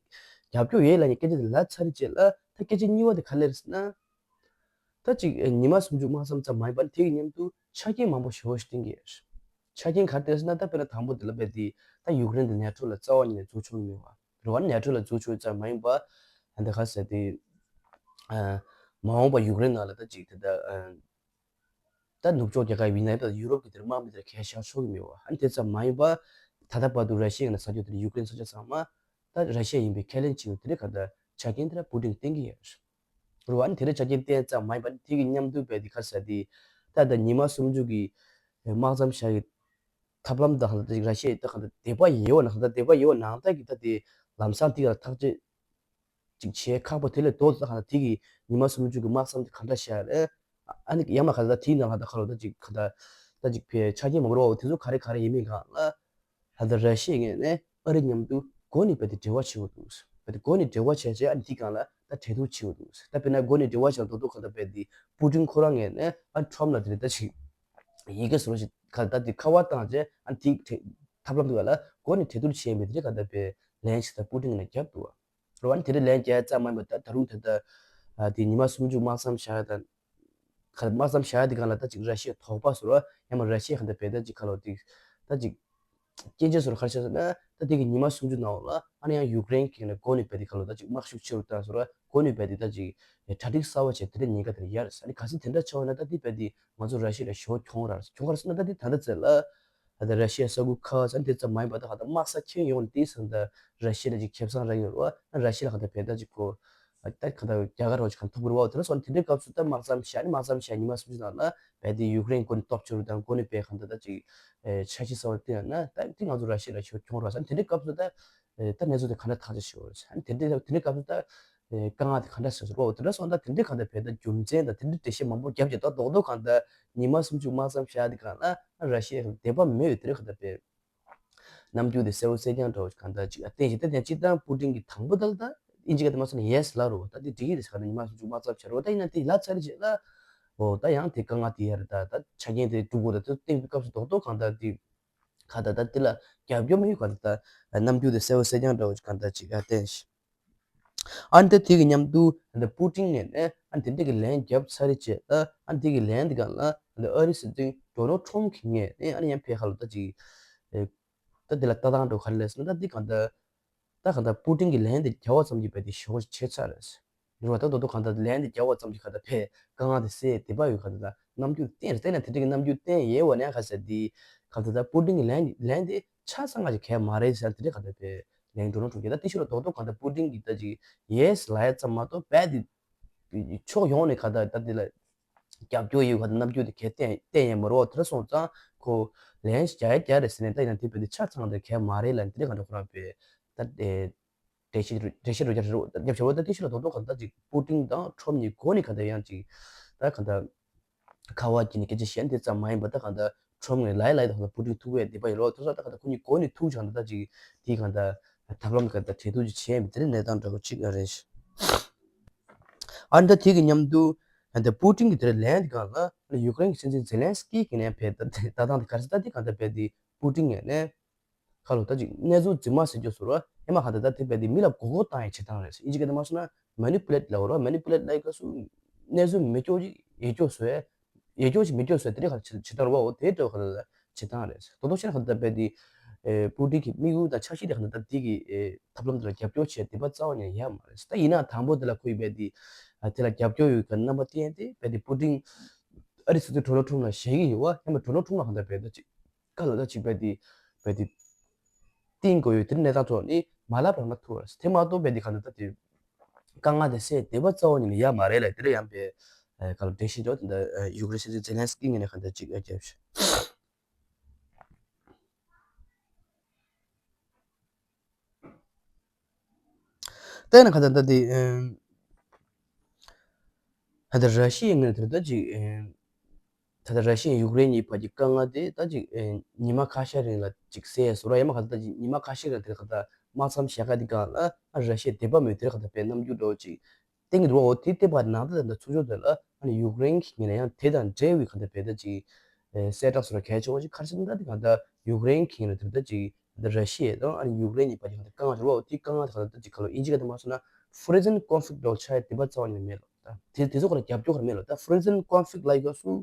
རྒྱབ་སྐྱོར་ཡོད་ལབ་ཡ་སྐད་ཆ་དེ་ལབ་ཚར་རྗེས་ལ་ད་སྐད་ཆ་གཉིས་པ་དེ་ག་རེ་རེད་ཟེར་ན། ད་ཅིག་ཉི་མ་སུམ་ཅུ་དམག་མཚམས་ཙམ་མ་ཡིན་པར་དེ་གི་མཉམ་དུ་ཆ་རྐྱེན་མང་པོ་ཞེ་པོ་ཞིག་བསྟན་གྱི་ཡོད། ཆ་རྐྱེན་ག་རེ་བསྟན་ཟེར་ན། ད་དཔེར་ན་དང་པོ་དེ་ལ་དཔེ་དེ་ད་ཡུཀ་རེན་དེ་ནེ་ཊོ་ལ་རྩ་བ་ཉིད་ནས་འཛུལ་ཆོག་གི་མེད་པ་རེད་བ། ནེ་ཊོ་ལ་འཛུལ་ཆོག་ཙམ་མ་ཡིན་པ། ད་ག་ཟེར་དེ་མ་འོངས་པ་ཡུཀ་རེན་ནང་ལ་ད་ཅིག་དེ་ད་ད་ནུབ་ཕྱོགས་རྒྱལ་ཁབ་ཡིན་ན་ཡང་ད་ཡུ་རོབ་ཀྱི་དེར་དམག་མི་དེར་གས་བཞག་ཆོག་གི་མེད་པ། ཨ་ནི་དེ་ཙམ་མ་ཡིན་པ། ད་ལྟ་བར་དུ་ར་ཤི་ཡ་ནས་ས་ཕྱོགས་དེར་ཡུཀ་རེན་ས་ཆ་ཚང་མ་ད་ར་ཤི་ཡ་ཡིན་པའི་ཁས་ལེན་བྱེད་ཡོད། དེ་རེད། ག་ད་ཆ་རྐྱེན་དེ་ལ་པུ་ཏིན་གྱིས་བསྟན་གྱི་ཡོད་རེད་བ། ཨ་ནི་དེ་རེད། ཆ་རྐྱེན་བསྟན་ཙམ་མ་ཡིན་པ། དེ་གི་མཉམ་དུ་དཔེ་དེ་ག་ཟེར་དེ་ད་ད་ཉི་མ་སུམ་ཅུ་གི་དམག་མཚམས་བཞག་གི་ཐབས་ལམ་དང་། ད་ར་ཤི་ཡ་ད་ག་ད་དད་པ་ཡོད་པ་ན། ག་ད་དད་པ་ཡོད་པ་ནང་ལྟར་གྱི་ད་དེ་ལམ་སང་དེ་ག་ཐག་གཅོད་ཅིག་བྱེད་ཁག་པོ་དེ་ལས་ལྡོག་ཙང་། ད་དེ་གི་ཉི་མ་སུམ་ཅུ་གི་དམག་མཚམས་དེ་ག་འདྲ་བཞག་རེད། ཨ་ནི་ཡང་མ་ག་ད་དེའི་ནང་ལ་ད་ག་ལོ་ད་ཅིག་ག་ད་ད་ཅིག་ཕའི་ཆ་རྐྱེན་མང་པོ་རོ། དེ་ཚོ་ག་རེ་ག་རེ་ཡིན་མིན་སྒང་ལ། ད་ད་ར་ཤི་ཡའི་ངོས་ནས་ཨ་རི་མཉམ་དུ་སྒོ་ནས་དཔེ་དེ་འབྲེལ་བ་བྱེད་དགོས་འདུག་དཔེ་དེ་སྒོ་ནས་འབྲེལ་བ་བྱས་བྱས། ཨ་ནི་དེའི་སྒང་ལ་ད་གྲོས་བསྡུར་བྱེད་དགོས་འདུག་ད་དཔེར་ན་སྒོ་ནས་འབྲེལ་བ་བྱས་ན་རྡོག་རྡོག་ག་ད་དཔེ་དེ་པུ་ཏིན་ཁོ་རང་ངོས་ནས་ཨ་ཁྲོམ་ལ་དེ་རེད། ད་ཅིག་ཡི་གེ་བཟོ་ཞིག་ག་ད་དེ་ཁ་པར་བཏང་བྱས། ཨ་ནི་དེའི་ཐབས་ལམ་དེ་ག་ལ་སྒོ་ནས་གྲོས་བསྡུར་བྱས་པའི་དེ་རེད། ག་ད་དཔེ་ལན་ཞིག་ད་པུ་ཏིན་ངོས་ནས་བརྒྱབ་འདུག་རེད་བ། ཨ་ནི་དེ་འདྲ་ལན་བརྒྱབ་ཙམ་མ་ཡིན་པ། ད་ད་རུང་དེ་ད་ཨ་དེ་ཉི་མ་སུམ་ཅུ་དམག་མཚམས་བཞག་ཡ་དང་། ག་དམག་མཚམས་བཞག་ཡ་དེ་སྒང་ལ་ད་ཅིག་ར་ཤི་ཡ་དོགས་པ་བཟོ་ར། ཡང་མ་ར་ཤི་ཡ་ག་ད་དཔེ་ད་ཅིག་ག་ལོ་དེ་ད་ཅིག་སྐྱོན་བརྗོད་བཟོ་ར་ག་རེ་བྱས་ཟེར་ན། ད་དེ་གི་ཉི་མ་སུམ་ཅུ་ནང་ལ་ཨ་ནི་ཡང་ཡུཀ་རེན་གྱི་ནས་སྒོ་ནས་དཔེ་དེ་ག་ལོ་ད་ཅིག་དམག་ཤུགས་ཆེ་རུ་བཏང་བཟོ་ར། སྒོ་ནས་དཔེ་དེ་ད་ཅིག་གྲ་སྒྲིག་གསར་པ་བྱས། དེ་འདྲ་ཉེན་ཁ་དེ་ཡོད་རེད་ཟེར། ཨ་ནི་གལ་སྲིད་དེ་འདྲ་བྱུང་བ་ན། ད་དེ་དཔེ་དེ་ང་ཚོ་ར་ཤི་ཡ་ལ་ཞེ་པོ་གྱོང་རག་རེད། གྱོང་རག་རེད་ཟེར་ན། ད་དེ་ད་ལྟ་ཚེ་ལ། ད་ལྟ་ར་ཤི་ཡ་ས་ཁུལ་ཁག་ཙམ་དེ་ཙམ་མ་ཡིན་པ། ད་ག་ད་དམག་ས་ཁྱོན་ཡོངས་ནས་དེའི་སང་ད་ར་ཤི་ཡ་ལ་ཅིག་ཁེ་བཟང་རག་ཡོད་རེད་བ། ཨ་ར་ཤི་ཡ་ལ་ག་ད་དཔེ་ད་ཅིག་ཁོ་ད་ག་ད་རྒྱ་གར་རོགས་ཅིག་ག་ཐུག་པ་རེད་བ། དེ་ལ་སོང་དེ་འདྲའི་སྐབས་སུ་ད་དམག་མཚམས་བཞག་ནས། དམག་མཚམས་བཞག་ཉི་མ་སུམ་ཅུ་ནང་ལ་དཔེ་དེ་ཡུཀ་རེན་སྒོ་ནས་སྟོབས་ཆེ་རུ་དང་། སྒོ་ནས་དཔེ་ག་ད་ད་ཅིག་འཆར་གཞི་གསར་པ་བཏིང་ཡོད་ན། ད་དེ་ང་ཚོ་ར་ཤི་ཡ་ལ་ཞེ་པོ་གྱོང་རག་ཟེར། དེ་འདྲའི་སྐབས་སུ་ད་ད་གནས་ཚུལ་དེ་ག་འདྲ་ཐག་གཅོད་བྱེད་དགོས་རེད་ཟེར། དེ་འདྲའི་དེ་འདྲའི་སྐབས་སུ་ད། ཨེ་དཀའ་ངལ་དེ་ག་འདྲ་སེལ་ཟེར་བ། དེ་འདྲ་སོང་ད་དེ་འདྲའི་ག་ད་དཔེ་ད་རྒྱུ་མཚན་དང་དེ་འདྲའི་འགྲེལ་བཤད་མང་པོ་བརྒྱབ་བྱས། ད་རྡོག་རྡོག་ག་ད་ཉི་མ་སུམ་ཅུ་དམག་མཚམས་བཞག་དེ་སྒང་ལ་ར་ཤི་ཡ་དད་པ་མེད་ཡོད། དེ་འདྲའི་ག་ད་དཔེ་རྣམ་འགྱུར་དེ་གསལ་པོ་གསལ་རྐྱང་འདྲ་བོ་ག་ད་ཅིག་ཨ་བསྟན་བྱས། ད་དེ་སྤྱིར་བཏང་པུ་ཏིན་གྱིས་དང་པོ་ད་ལ་ད་ཨིན་ཇི་སྐད་དུ་མ་སོང་ན་ཡེ་སི་ལབ་རེད་བ། ད་དེ་འགྲིག་གི་རེད་ཟེར། ག་ད་ཉི་མ་སུམ་ཅུ་དམག་མཚམས་བཞག་རེད་བ། ད་ཡིན་ན་དེ་ལབ་ཚར་རྗེས་ལ། འོ་ད་ཡང་དེ་དཀའ་ངལ་དེ་ཡོད་རེད། ད་ད་ཆ་རྐྱེན་དེ་སྒྲུབ་དགོས་རེད། ད་བསྟན་པའི་སྐབས་སུ་རྡོག་རྡོག་ག་ད་དེ་ག་ད་ད་དེ་ལ་རྒྱབ་སྐྱོར་མི་ཡོད་ག་ད། ད་རྣམ་འགྱུར་དེ་གསལ་པོ་གསལ་རྐྱང་འདྲ་བོ་ཅིག་ག་ད་ཅིག་ཨ་བསྟན་ཤག་ཨ་ནི་ད་དེ་གི་མཉམ་དུ་ད་པུ་ཏིན་ངོས་ནས་ཨ་ནི་དེ་འདྲ་གི་ལན་བརྒྱབ་ཚར་རྗེས་ད། ཨ་ནི་དེ་གི་ལན་དེ་སྒང་ལ་ད་ཨ་རིའི་སྲིད་འཛིན་ཌོ་ནལ་ཊམ་གྱི་ངོས་ནས་ཨ་ནི་ཡང་ཕའི་ཁ་ལོ་ད་ཅིག་ཨེ་ད་དེ་ལ་ལྟ་སྟངས་འདྲ་བོ་ག་རེ་སླེབས་སོང་ན། ད་དེ་ག་ད་ད་ག་ད་པུ་ཏིན་གྱི་ལན་དེ་བརྒྱབ་པ་ཙམ་གྱིས་དཔེ་དེ་ཞེ་པོ་ཆེ་ཚར་རེད། རེད་བ། ད་རྡོག་རྡོག་ག་ད་ལན་དེ་བརྒྱབ་པ་ཙམ་གྱིས་ག་ད་ཕའི་དཀའ་ངལ་དེ་སེལ། དད་པ་ཡོད་ག་ད་ད་རྣམ་འགྱུར་བསྟན་རེད། བསྟན་ན་དེ་འདྲ་གི་རྣམ་འགྱུར་བསྟན་ཡོད་པ་ནས་ག་ཟེར་དེ་ག་ད་ད་པུ་ཏིན་གྱི་ལན་ལན་དེ་ཆ་ཚང་ག་ཅིག་གས་མ་རེད་ཟེར། དེ་འདྲ་ག་ད་ཕའི་ལན་ཌོ་ནལ་ཊམ་གྱིས་ད་དེ་ཕྱིར་རྡོག་རྡོག་ག་ད་པུ་ཏིན་གྱིས་ད་ཅིག་ཡེ་སི་ལབ་ཡ་ཙམ་མ་གཏོགས་དཔེ་དེ་ཕྱོགས་ཡོངས་ནས་ག་ད་ད་དེ་ལ་རྒྱབ་སྐྱོར་ཡོད་ག་ད་རྣམ་འགྱུར་དེ་གས་བསྟན་བསྟན་ཡོད་མ་རེད་བ། དེ་འདྲ་སོང་ཙང་ཁོ་ལན་རྒྱག་ཡ་རྒྱག་རེད་ཟེར་ནས། ད་ཡིན་ན་དེ་དཔེ་དེ་ཆ་ཚང་དེ་གས་མ་རེད་ལབ་ནས། དེ་འདྲ་ག་ད་ཁོ་རང་དཔེ་ད་ཨེ་འགྲེལ་བཤད་འགྲེལ་བཤད་རོ་རྒྱབ་བྱས་པ། ད་དེ་ཕྱིར་རྡོག་རྡོག་ག་ད་ཅིག་པུ་ཏིན་དང་ཊམ་གཉིས་སྒོ་ནས་ག་ད་ཡང་ཅིག་ད་ག་ད་ཁ་པར་བརྒྱུད་ནས་སྐད་ཆ་བཤད་ཡ་དེ་ཙམ་མ་ཡིན་པ། ད་ག་ད་ཊམ་ངོས་ལ་ལ་ད་ག་ད་པུ་ཏིན་ཐུག་པའི་དད་པ་ཡོད་རོ། དེ་ཚོ་ད་ག་ད་ཁོ་གཉིས་སྒོ་ནས་ཐུག་བྱས་ད་ད་ཅིག་དེ་ག་ད་ཐབས་ལམ་ག་ད་གྲོས་བསྡུར་ཅིག་བྱས་པའི་དེ་འདྲའི་གནས་སྟངས་འདྲ་བོ་ཅིག་རེད། ཨ་ནི་ད་དེ་གི་མཉམ་དུ་ད་པུ་ཏིན་གྱི་དེ་ལན་དེ་སྒང་ལ་ཡུཀ་རེན་གྱི་སྲིད་འཛིན་ཛེ་ལན་སི་ཀི་གིས་ནས་ཕའི་ད་ལྟ་སྟངས་དེ་ག་རེ་ཟེར། ད་དེ་ག་ད་དཔེ་དེ་པུ་ཏིན་ངོས་ནས་ཁ་ལོ་ད་ཅིག་གནས་ཚུལ་རྫུན་མ་ཟེར་རྒྱུ་བཟོ་ར། ཡང་མ་ག་ད་ད་དེ་དཔེ་དེ་མི་ལ་མགོ་སྐོར་བཏང་ཡའི་བྱེད་སྟངས་རེད། ཨིན་ཇི་སྐད་དུ་མ་སོང་ན་མེ་ནི་པུ་ལེ་ཊི་ལབ་ར། མེ་ནི་པུ་ལེ་ཊི་ལབ་ཡ་སྐབས་སུ་གནས་ཚུལ་མེད་སྐྱོ་ཅིག་ཡོད་སྐྱོ་བཟོ་ཡ། ཡོད་སྐྱོ་ཅིག་མེད་སྐྱོ་བཟོ་ཡ་དེ་འདྲ་ག་བྱེད་བྱེད་སྟངས་རེད་བ། འོ་དེ་འདྲ་ག་ད་བྱེད་སྟངས་རེད། རྡོག་རྡོག་བཤད་ན་ག་ད་དཔེ་དེ་ཨེ་པུ་ཏིན་གྱི་དམིགས་ཡུལ་དང་འཆར་གཞི་དེ་ག་ད་ད་དེ་གི་ཨེ་ཐབས་ལམ་དེ་ལ་རྒྱབ་སྐྱོར་བྱེད་དད་པ་རྩ་བ་ནས་ཡོད་མ་རེད། ད་ཡིན་ན་དང་པོ་དེ་ལ་ཁོ་ཡི་དཔེ་དེ་ཨ་དེ་ལ་རྒྱབ་སྐྱོར་ཡོད་ག་རྣམ་པ་བསྟན་ཏེ་དཔེ་དེ་པུ་ཏིན་ཨ་རི་སྲིད་འཛིན་ཌོ་ནལ་ཊམ་ལ་ཞེད་ཀྱི་ཡོད་བ། ཡང་མ་ཌོ་ནལ་ཊམ་ལ་ག་ད་དཔེ་ད་ཅིག་ག་ལ་ད་ཅིག་དཔེ་དེ་དཔེ་དེ་བསྟན་དགོས་ཡོད། དེ་གནས་སྟངས་ཐོག་ནས་མ་ལབ་པ་ན་ཐུག་རེད། དེ་མ་གཏོགས་དཔེ་དེ་ག་ད་ད་དེ་དཀའ་ངལ་དེ་སེལ་དད་པ་རྩ་བ་ཉིད་ནས་ཡོད་མ་རེད་ལབ། དེ་འདྲ་ཡང་དཔེ་ཨ་ག་ལ་འགྲེལ་བཤད་འདྲ་བོ་དེ་འདྲ་ཡུཀ་རེན་སྲིད་འཛིན་ཛེ་ལན་སི་ཀི་ངོས་ནས་ག་ད་ཅིག་ཨ་རྒྱབ་ཤག་ད་ཡིན་ན་ག་ད་ད་དེ་ཨེམ། ད་ལྟ་ར་ཤི་ཡའི་ངོས་ནས་དེ་ད་ཅིག་ཨེམ། ད་ལྟ་ར་ཤི་ཡ་ཡུཀ་རེན་གཉིས་བར་གྱི་དཀའ་ངལ་དེ་ད་ཅིག་ཨེམ་ཉི་མ་ཁ་ཤས་རིང་ལ་ཅིག་སེལ་སོང་ར། ཡང་མ་ག་ད་ད་ཅིག་ཉི་མ་ཁ་ཤས་རིང་དེ་ག་ད་དམག་མཚམས་བཞག་ག་དེ་སྒང་ལ་ཨ་ར་ཤི་ཡ་དད་པ་མེད་དེ་ག་ད་དཔེ་རྣམ་འགྱུར་འདྲ་བོ་ཅིག་བསྟན་གྱི་འདུག་བ། འོ་དེ་དེ་བར་ནང་ད་ད་ད་ཚུར་ཕྱོགས་དེ་ལ་ཨ་ནི་ཡུཀ་རེན་གྱི་ངོས་ནས་ཡང་དེ་དང་འབྲེལ་བའི་ག་ད་དཔེ་ད་ཅིག་ཨེ་གསལ་བསྒྲགས་སོགས་ལ་གལ་ཆེ་བ་ཅིག་ག་རེ་ཟེར་ན། ད་དེ་ག་ད་ཡུཀ་རེན་གྱི་ངོས་ནས་དེ་ད་ཅིག་ འདི་ར་ཤི་ཡ་དང་ཨ་ནི་ཡུཀ་རེན་གཉིས་བར་གྱི་དཀའ་ངལ་རེད་བ། དེ་དཀའ་ངལ་དེ་ག་ལ་ད་ཅིག་ག་ལ་ཨིན་ཇི་སྐད་དུ་མ་སོང་ན་frozen conflict འདྲ་བོ་ཆགས་ཡ་དེ་བ་རྩ་བ་ནས་མེད་ལ། ད་དེ་དེ་ཚོ་ག་ལ་རྒྱབ་སྐྱོར་ག་ལ་མེད་ལ། ད་frozen conflict ལ་ཡོད་སུ།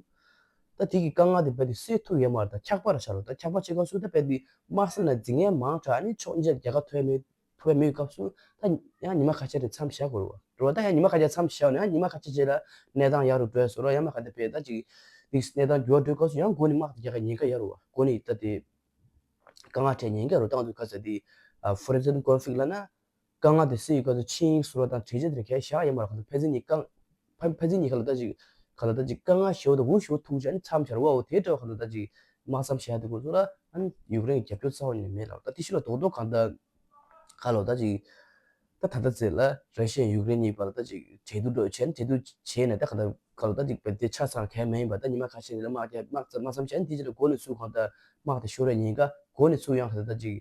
ད་དེ་གི་དཀའ་ངལ་དེ་རྦད་དེ་སེལ་ཐུབ་ཡོད་མ་རེད། ད་ཁྱབ་པ་ར་ཆགས་ལ། ད་ཁྱབ་པ་བྱེད་སྐབས་སུ་ད་རྦད་དེ་དམག་ས་ན་འཛིང་ཡ་མང་དྲགས། ཨ་ནི་ཕྱོགས་གཉིས་ཆར་རྒྱལ་ཁ་ཐོབ་ཡ་མེད། ཐུབ་པའི་མི་ཡོད་སྐབས་སུ་ད་ཡང་ཉི་མ་ཁ་ཤས་རིང་མཚམས་བཞག་དགོས་རེད་བ། རེད་བ། ད་ཡང་ཉི་མ་ཁ་ཤས་མཚམས་བཞག་ནས་ཡང་ཉི་མ་ཁ་ཤས་རྗེས་ལ་གནས་སྟངས་ཡག་རུ་འགྲོ་ཡ་བཟོ་ར། ཡང་མ་ཁ་ད་བས་ད་ཅིག་ཏིག་གནས་སྟངས་འགྱུར་བ་འགྲོ་སྐབས་སུ་ཡང་འགོ་ནས་དམག་དེ་རྒྱག་ག་ཉེན་ཁ་ཡོད་རེད་བ། འགོ་ནས་ད་དེ་དཀའ་ངལ་འཕྲད་ཉེན་ཁ་ཡོད་རེད། ད་ང་ཚོ་ག་ས་དེ་ཨ་frozen conflict ལ་ན་དཀའ་ངལ་དེ་སེལ་ཡོད་སྐབས་སུ་ཆིངས་ཡིག་ཟུར་བ་དང་གྲོས་ཆོད་དེ་གས་བཞག་ཡོད་མ་རེད། ཁ་ད་ཕན་ཚུན་གཉིས་དཀའ་ཕན་ཕན་ཚུན་གཉིས་ཁ་ལ་ད་ཅིག་ཁ་ལ་ད་ཅིག་དཀའ་ངལ་ཞེ་པོ་དང་འུ་ཞེ་པོ་ཐུག་བྱས་ཨ་ནི་མཚམས་བཞག་རེད་བ། འོ་དེ་འདྲ་བ་ཁ་ལ་ད་ཅིག་དམག་མཚམས་བཞག་དེ་ཁོ་ཚོ་ལ་ཨ་ནི་ཡུཀ་རེན་གྱི་རྒྱབ་སྐྱོར་རྩ་བ་ནས་མེད་ལ། ད་དེ་ཤུ་ལ་རྡོག་རྡོག་གང་ལྟར་ཁ་ལོ་ད་ཅིག་ད་ད་ལྟ་ཚེ་ལ་ར་ཤི་ཡ་ཡུཀ་རེན་གཉིས་བར་ལ་ད་ཅིག་གྲོས་བསྡུར་འགྲོ་བྱས་ནས་གྲོས་བསྡུར་བྱས་ནས་ད་ག་ད་ག་ལ་ད་ཅིག་བལ་དེ་ཆ་ཚང་གལ་མེད་ཡིན་པ། ད་ཉི་མ་ཁ་ཤས་ནས་དམག་རྒྱག་དམག་རྩ་དམག་མཚམས་བྱས་ནས་དེ་རྗེས་ལ་འགོ་ནས་ཚུར་གང་ལྟར་དམག་དེ་ཤོར་བའི་ཉེན་ཁ། འགོ་ནས་ཚུར་ཡང་ག་ད་ད་ཅིག་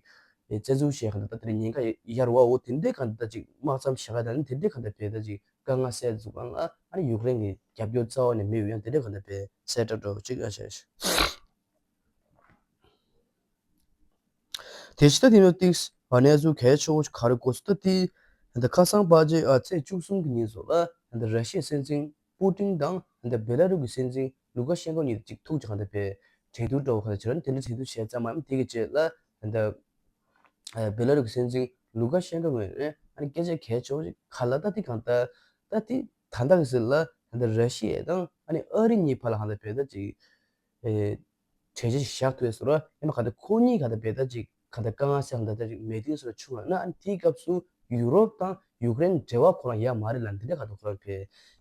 བཙན་འཛུལ་བྱས་གང་ལྟར་ད་དེ་ཉེན་ཁ་ཡར་བ། འོ་དེ་འདྲའི་གང་ལྟར་ད་ཅིག་དམག་མཚམས་བཞག་ག་ད་ནི་དེ་འདྲའི་གང་ལྟར་བལ་ད་ཅིག་དཀའ་ངལ་སེལ་ཚུགས་གང་ལ་ཨ་ནི་ཡུཀ་རེན་གྱི་རྒྱབ་སྐྱོར་རྩ་བ་ནས་མེད་ཡོད། ཡང་དེ་འདྲའི་གང་ལྟར་བལ་གསལ་བསྒྲགས་འགྲོ་གཅིག་ཨ་ཤེས། དེ་ཕྱི་ད་དེ་ནས་ཏིག་གནས་ཚུལ་གལ་ཆེ་བོ་ག་རེ་གོ་སོང་ད་དེ། ད་ཁ་སང་ཕལ་ཆེར་ཨ་ཚེས་བཅུ་གསུམ་གྱི་ཉིན་སོགས་ལ་ད་ར་ཤི་ཡའི་སྲིད་འཛིན་པུ་ཏིན་དང་ད་བེ་ལ་རུ་གི་སྲིད་འཛིན་ལུ་ཀ་ཤན་ཀོ་གཉིས་གཅིག་ཐུག་ཅིག་གང་ད་བས་གྲོས་བསྡུར་འདྲ་བོ་ག་ད་བྱེད་ར་ནི་དེ་འདྲ་གྲོས་བསྡུར་བྱས་ཙམ་མ་ཡིན་དེ་གི་རྗེས་ལ་ད་བེ་ལ་རུ་གི་སྲིད་འཛིན་ལུ་ཀ་ཤན་ཀོ་ངོས་ནས་ཨ་ནི་སྐད་ཆ་གལ་ཆེ་བོ་ཞིག་ག་ལ་ད་དེ་གང་ད་ད་དེ་ད་ད་གི་ཟེར་ལ་ད་ར་ཤི་ཡ་དང་ཨ་ནི་ཨ་རི་གཉིས་བར་ལ་གང་ད་བས་ད་ཅིག་ཨེ། གྲོས་ཆོད་ཞིག་བཞག་ཐུབ་ཡ་བཟོ་འདྲ། ཡང་མ་ག་ད་ཁོ་གཉིས་ག་ད་བལ་ད་ཅིག་ག་ད་དཀའ་ངལ་སེལ་ག་ད་ད་ཅིག་མེད་དུས་བཟོ་འདྲ་བྱུང་བ་ན་ཨ་ནི་དེའི་སྐབས་སུ་ཡུ་རོབ་དང་ཡུཀ་རེན་འབྲེལ་བ་ཁོ་རང་ཡག་མ་རེད་ལབ་འདི་འདྲ་ག་ད་ཁོ་རང་བལ་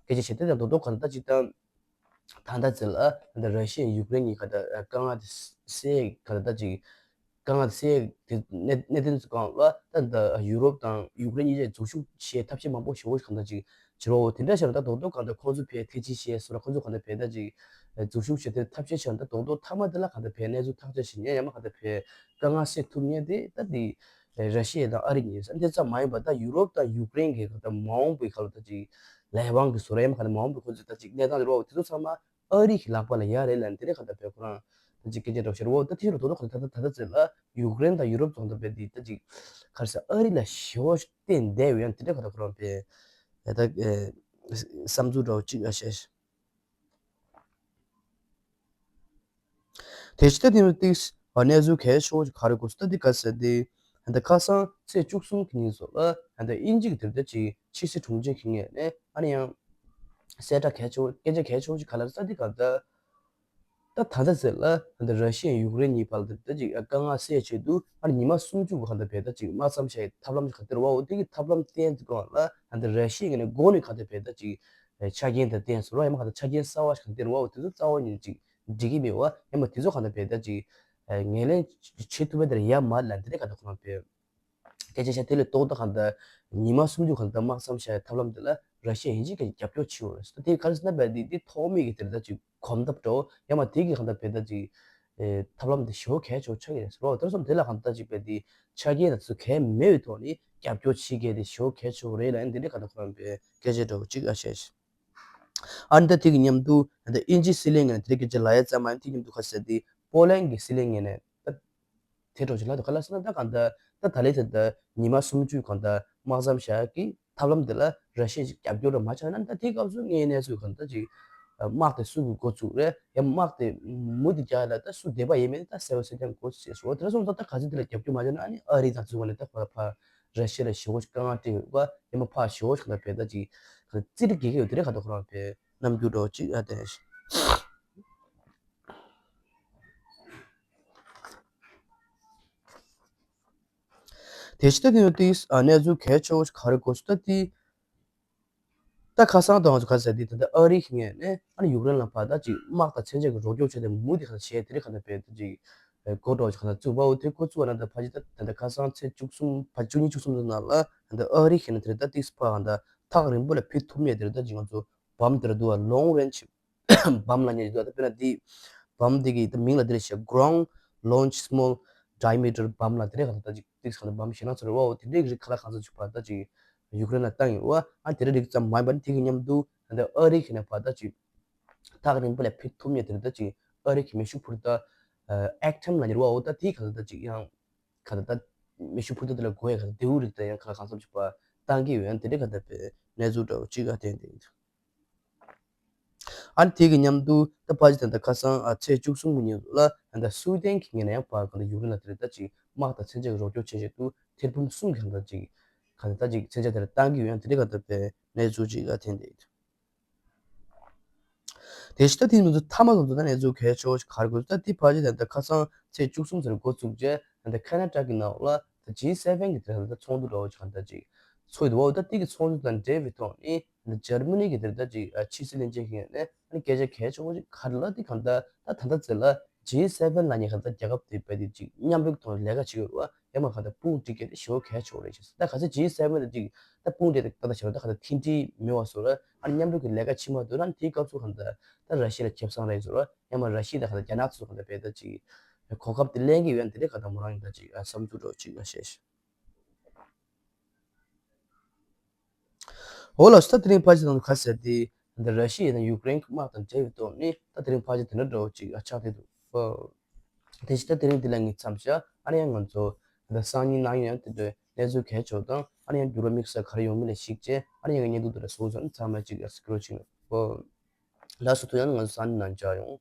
སྐད་ཆ་བཤད་དེ་དང་རྡོག་རྡོག་ག་ད་ད་ཅིག་དང་། ད་ད་ཚེ་ལ་ད་ར་ཤི་ཡ་ཡུཀ་རེན་གཉིས་ག་ད་དཀའ་ངལ་དེ་སེལ་ག་ད་ད་ཅིག་དཀའ་ངལ་དེ་སེལ་དེ་གནད་གནད་དོན་ཚོ་གང་ལ་ད་ད་ཡུ་རོབ་དང་ཡུཀ་རེན་གཉིས་ཀྱིས་འཛུལ་ཞུགས་བྱེད་ཐབས་ཤེས་མང་པོ་ཞེ་པོ་གང་ད་ཅིག་བྱེད་རོགས་དེ་འདྲ་བྱས་ན་ད་རྡོག་རྡོག་གང་ལྟར་ཁོང་ཚོ་ཕའི་ཐེ་ཅི་བྱས་སོ་ར་ཁོང་ཚོ་གང་ལྟར་བལ་ད་ཅིག་འཛུལ་ཞུགས་བྱས་ཏེ་ཐབས་ཤེས་བྱས་ན་ད་རྡོག་རྡོག་མཐའ་མ་དེ་ལ་གང་ལྟར་བལ་གནས་ཚུལ་ཐག་གཅོད་བྱེད་མཁན་ཡང་མ་གང་ལྟར་བལ་དཀའ་ངལ་སེལ་ཐུབ་མཁན་དེ་ད་དེ་ར་ཤི་ཡ་དང་ཨ་རི་གཉིས་ཡིན་ས་དེ་ཙམ་མ་ཡིན་པ་ད་ཡུ་རོབ་དང་ཡུཀ་རེན་གྱི་གང་ལྟར་མ་འོངས་པའི་གང་ལྟར་ད་ཅིག་ལས་དབང་གི་བཟོ་ར་ཡང་མ་གང་ལྟར་མ་འོངས་པའི་ཁོང་ཚོ་ད་ཅིག་གནས་སྟངས་རེད་བ་དེ་ཚོ་ཚང་མ་ཨ་རི་གི་ལག་པ་ལ་ཡ་རེད་ལབ་དེ་རེད་གང་ལྟར་བལ་ཁོ་རང་ད་ཅིག་སྐད་ཆ་འདྲ་བོ་བཤད་རེད་བ། ད་དེ་ཕྱིར་རྡོག་རྡོག་གང་ལྟར་ད་ད་ད་ད་ཚེ་ལ་ཡུཀ་རེན་དང་ཡུ་རོབ་ཚོ་གང་ལྟར་བལ་དེ་ད་ཅིག་ག་རེ་ཟེར་ཨ་རི་ལ་ཞེ་པོ་བརྟེན་བསྡད་ཡོད་ཡང་དེ་འདྲ་ག་ད་ཁོ་རང་པས་ད་བསམ་ཚུལ་འདྲ་བོ་གཅིག་ཨ་བཤད། དེ་ཕྱི་ད་དེ་ནས་ཏིག་གནས་ཚུལ་གལ་ཆེ་བོ་ག་རེ་གོ་སོང་ད་དེ་ག་ཟེར་དེ་ད་ཁ་སང་ཚེས་བཅུ་གསུམ་གྱི་ཉིན་སོགས་ལ་ད་དབྱིན་ཇི་གི་དེབ་ཐེར་གྱི་ཕྱི་སྲིད་དྲུང་ཆེ་གི་ངོས་ནས་ཨ་ནི་ཡང་གསལ་བསྒྲགས་གལ་ཆེ་བོ་སྐད་ཆ་གལ་ཆེ་བོ་ཞིག་ག་ལ་ས་དེ་ག་ད། ད་ད་ལྟ་ཟེར་ལ་ད་ར་ཤི་ཡ་ཡུཀ་རེན་གཉིས་བར་ལ་ད་ཅིག་དཀའ་ངལ་སེལ་ཆེད་དུ་ཨ་ནི་ཉི་མ་སུམ་ཅུ་གི་གང་ལྟར་བལ་ད་ཅིག་དམག་མཚམས་བཞག་ཡའི་ཐབས་ལམ་ཞིག་ག་སྟེར་བའོ། དེ་གི་ཐབས་ལམ་བསྟན་ཙམ་གང་ལ་ད་ར་ཤི་ཡ་ངོས་ནས་འགོ་ནས་གང་ལྟར་བལ་ད་ཅིག་ཆ་རྐྱེན་དང་བསྟན་ཟེར་བ་ཡང་མ་གང་ལྟར་ཆ་རྐྱེན་གསར་བ་ཞིག་གང་སྟེར་བའོ། དེ་ཚོ་རྩ་བ་ཉིད་ནས་ཅིག་འགྲིག་གི་མེད་བ་ཡང་མ་དེ་ཚོ་གང་ལྟར་བལ་ད་ཅིག་ངོས་ལེན་བྱེད་ཐུབ་པ་དེར་ཡ་མ་ལ་འདི་རེད་གང་ལྟར་ཁོ་རང་བལ། སྐད་ཆ་བཤད་དེ་ལས་ཏོག་ཏོག་གང་ལྟར་ཉི་མ་སུམ་ཅུ་གང་ལྟར་དམག་མཚམས་བཞག་ཡའི་ཐབས་ལམ་དེ་ལ་ར་ཤི་ཡ་ཡིན་གཅིག་གིས་རྒྱབ་སྐྱོར་བྱེད་འོས་རེད། དེ་ག་རེ་ཟེར་ན་བལ་དེ་དེ་ཐོག་མེད་ཀྱི་དེ་ལྟ་ཅིག་གོམ་སྟབས་འདྲ་བོ་ཡང་མ་དེ་གི་གང་ལྟར་བལ་ད་ཅིག་ཐབས་ལམ་དེ་ཞེ་པོ་གལ་ཆེ་བོ་ཆགས་ཀྱི་རེད་ཟེར་བ། དེ་སོང་དེ་ལ་གང་ལྟར་ཅིག་བལ་དེ་ཆ་རྐྱེན་དང་དེ་ཚོ་གལ་མེད་པའི་ཐོག་ནས་རྒྱབ་སྐྱོར་བྱེད་མཁན་དེ་ཞེ་པོ་གལ་ཆེ་བོ་རེད་ལ་ཡང་དེ་འདྲའི་གང་ལྟར་ཁོ་རང་བལ་སྐད་ཆ་འདྲ་བོ་ཅིག་ཨ་བཤད་ཤག་ཨ་ནི་ད་དེ་གི་མཉམ་དུ་ད་དབྱིན་ཇིའི་སྲིད་བློན་ངོས་ནས་དེ་རིང་སྐད་ཆ་ལབ་ཡ་ཙམ་མ་ཡིན་དེ་མཉམ་དུ་ཁ་གསལ་དེ་པོ་ལན་གྱི་སྲིད་བློན་ངོས་ནས་ད་དེ་འདྲ་ཞིག་ལབ་འདུག་ག་ལ་ཟེར་ན་ད་གང་ལྟར་ད་ད་ལན་ད་ལྟ་ཉི་མ་སུམ་ཅུ་གང་ལྟར་དམག་མཚམས་བཞག་གི་ཐབས་ལམ་དེ་ལ་ར་ཤི་ཡས་རྒྱབ་སྐྱོར་ར་མ་བྱས་ན་ད་དེའི་སྐབས་སུ་ངའི་གནས་ཚུལ་གང་ལྟར་ཅིག་དམག་དེ་སུ་གིས་འགོ་བཙུགས་རེད་ཡང་དམག་དེ་མུ་མཐུད་རྒྱག་ཡ་ལ་ད་སུ་འདོད་པ་ཡོད་མེད་ད་གསལ་པོ་གསལ་རྐྱང་གོ་ཤེས་སོ། དེ་འདྲ་སོང་ཙང་ད་ག་ཚོད་དེ་ལ་རྒྱབ་སྐྱོར་མ་བྱས་ན་ཨ་ནི་ཨ་རི་དང་ཚུགས་པ་ནས་ད་ཕར་ཕར་ར་ཤི་ཡ་ལ་ཞེ་པོ་དཀའ་ངལ་སྤྲད་ཡོད་པ་ཡང་མ་ཕར་ཞེ་པོ་གང་ལྟར་བལ་ད་ཅིག་གང་ལྟར་རྩིས་འདྲི་རྒྱག་གི་ཡོད་དེ་རེད་གང་ལྟར་ཁོ་རང་བལ། རྣམ་འགྱུར་འདྲ་བོ་གཅིག་ཨ་བསྟན། དེ་ཕྱི་ད་དེ་ནས་ཏིས་ཨ་གནས་ཚུལ་གལ་ཆེ་བོ་ཞིག་ག་རེ་གོ་སོང་ད་དེ། ད་ཁ་སང་དང་ག་ཟེར་དེ་ད་ལྟ་ཨ་རི་གི་ངོས་ནས་ཨ་ནི་ཡུཀ་རེན་ལ་ཕར་ད་ཅིག་དམག་དང་མཚོན་ཆ་གི་རོགས་སྐྱོར་བྱས་ཏེ་མུ་མཐུད་གང་ལྟར་བྱས་དེ་རིང་གང་ལྟར་བལ་ད་ཅིག་འགོ་འདྲ་བོ་ཞིག་གང་ལྟར་བཙུགས་པའོ། དེ་འགོ་བཙུགས་པ་ན་ད་ཕལ་ཆེར་ད་ད་ལྟ་ཁ་སང་ཚེས་བཅུ་གསུམ་ཕར་བཅུ་གཉིས་བཅུ་གསུམ་ཚོ་ནང་ལ་ད་ལྟ་ཨ་རི་གི་ནས་དེ་རིང་ད་ཏིས་ཕར་གང་ལྟར་ཐག་རིང་པོ་ལ་ཕུད་ཐུབ་མེད་དེ་རིང་ད་ཅིག་ང་ཚོ་བམ་དེ་ར་འདུག་བ། long range བམ་ལབ་མཁན་ཞིག་འདུག་བ། ད་དཔེར་ན་འདི་བམ་འདི་གི་ད་མིང་ལ་འདི་རེད་ཞེས་ground launched small diameter bomb ལབ་དེ་རེད་གང་ལྟར་ད་ཅིག་ཏིག་གང་ལྟར་བམ་ཞེད་སྣང་ཚོར་བ་འོ་དེ་འདྲའི་རིགས་ཁ་ལག་གང་ཚོད་ཅིག་ཕར་ད་ཅིག་ཡུཀ་རེན་ལ་བཏང་ཡོད་བ། ཨ་དེ་འདྲའི་རིགས་ཙམ་མ་ཡིན་པར་དེ་གི་མཉམ་དུ་ད་ལྟ་ཨ་རི་གི་ནས་ཕར་ད་ཅིག་ཐག་རིང་པོ་ལ་ཕུད་ཐུབ་མཁན་དེ་རེད་ད་ཅིག་ཨ་རི་གི་མེ་ཤུགས་འཕུར་མདའ་ཨེག་ཊམ་ལབ་མཁན་རེད་བ། འོ་ད་དེ་གང་ལྟར་ད་ཅིག་ཡང་ ག་ད་ད་མེ་ཤུགས་འཕུར་མདའ་དེ་ལ་གོ་ཡ་ག་ད་མདེའུ་རིགས་དང་ཡང་ག་ལ་གང་འཚམ་ཅིག་པ་བཏང་གི་ཡོད། ཡང་དེ་འདྲའི་ག་ད་པའི་གནས་ཚུལ་འདྲ་བོ་ཅིག་ཨ་བསྟན་ཏེ་ཡིན། ཨ་ནི་དེ་གི་མཉམ་དུ་ད་ཕལ་ཆེར་ད་ལྟ་ཁ་སང་ཨ་ཚེས་བཅུ་གསུམ་གྱི་ཉིན་ལ་ད་ལྟ་སུའེ་ཏེན་གྱི་ངོས་ནས་ཡང་ཕར་ག་ད་ཡུཀ་རེན་ལ་དེ་རིང་ད་ཅིག་དམག་དང་མཚོན་ཆ་གི་རོགས་སྐྱོར་བྱེད་ཆེད་དུ་ཐེར་འབུམ་གསུམ་གྱི་ག་ད་ཅིག་ག་ད་ད་ཅིག་མཚོན་ཆ་དེ་ར་བཏང་གི་ཡོད། ཡང་དེ་འདྲའི་ག་ད་པའི་གནས་ཚུལ་ཅིག་ཨ་བསྟན་ཏེ་ཡིན། དེ་བཞིན་ད་དེ་མི་ཚོ་མཐའ་མ་ཚོ་ད་གནས་ཚུལ་གལ་ཆེ་བོ་ཞིག་ག་རེ་དགོས་ད་དེ་ཕལ་ཆེར་ད་ལྟ་ཁ་སང་ཚེས་བཅུ་གསུམ་ཚེས་འགོ་བཙུགས་རྗེས་ད་ལྟ་ཁེ་ན་ཌ་གི་ནང་ལ་ད་ཇི་སེ་ཝེན་གི་དེ་ད་ལྟ་ཚོགས་འདུ་འདྲ་བོ་ཞིག་ག་ད་ཅིག་ཚོགས་འདུག་བ། ད་དེ་གི་ཚོགས་འདུ་དང་འབྲེལ་བའི་ཐོག་ནས་ད་འཇར་མ་ནི་གི་དེ་ད་ཅིག་ཕྱི་སྲིད་བློན་ཆེན་གྱི་ངོས་ནས་ཨ་ནི་སྐད་ཆ་གལ་ཆེ་བོ་ཞིག་ག་རེ་ལབ་དེ་ག་ད་ད་ད་ལྟ་ཚེ་ལ་ཇི་སེ་ཝེན་ལབ་མཁན་ག་ད་རྒྱལ་ཁབ་དེ་བས་དེ་ཅིག་མཉམ་རུབ་ཀྱི་ཐོག་ནས་ལས་ཀ་བྱེད་ཀྱི་ཡོད་རེད་བ། ཡང་མ་ག་ད་དཔུང་སྒྲིག་མཁན་དེ་ཞེ་པོ་གལ་ཆེ་བོ་རེད་ཅེས། ད་ག་ཚོད་ཇི་སེ་ཝེན་ལ་ཅིག་ད་དཔུང་སྒྲིག་ད་ད་བྱ་བ་ད་ག་ད་མཐུན་སྒྲིལ་མེད་པ་བཟོ་ར། ཨ་ནི་མཉམ་རུབ་ཀྱི་ལས་ཀ་བྱེད་མ་ཐུབ་ར། ཨ་ནི་དེའི་སྐབས་སུ་ག་ད་ད་ར་ཤི་ཡ་ལ་ཁེ་བཟང་རེད་བཟོ་ར། ཡང་མ་ར་ཤི་ཡ་ད་ག་ད་རྒྱ་ནག་ཚོ་ག་ད་བས་ད་ཅིག་གོ་སྐབས་དེ་ལེན་གྱི་ཡོད། དེ་འདྲའི་ག་ད་མོ་རང་ཡིན་ད་ཅིག་བསམ་ཚུལ་འདྲ་བོ་ཅིག་བཤད་ཤག་འོ་ལགས་སོ། ད་དེ་རིང་ཕལ་ཆེར་དང་ཁ་གསལ་དེ་ད་ར་ཤི་ཡ་དང་ཡུཀ་རེན་གྱི་དམག་དང་འབྲེལ་བའི་ཐོག་ནས་ད་དེ་རིང་ཕལ་ཆེར་དེ་འདྲ་འདྲ་བོ་ཅིག་ཨ་ཆགས་བསྡད་འདུག་དེ་བཞིན་ད་དེ་རིང་འདི་ལ་ངས་མཚམས་བཞག་ཨ་ནི་ཡང་ང་ཚོ་ད་སང་ཉིན་གནངས་ཉིན་ཡང་དེ་འདྲའི་གནས་ཚུལ་གལ་ཆེ་བ་དང་ཨ་ནི་ཡང་འགྱུར་བ་དམིགས་བསལ་ག་རེ་ཡོང་མིན་ལ་གཞིགས་བྱས་ཨ་ནི་ཡང་བརྙན་ཐུང་དེ་འདྲ་བཟོ་བཟོ་ནས་ཚང་མ་ཅིག་ཨ་སི་ཀྲོལ་ཅིག་ལ་སོ་ཐུ་ཡང་ང་ཚོ་སང་ཉིན་ནང་མཇལ་ཡོང་།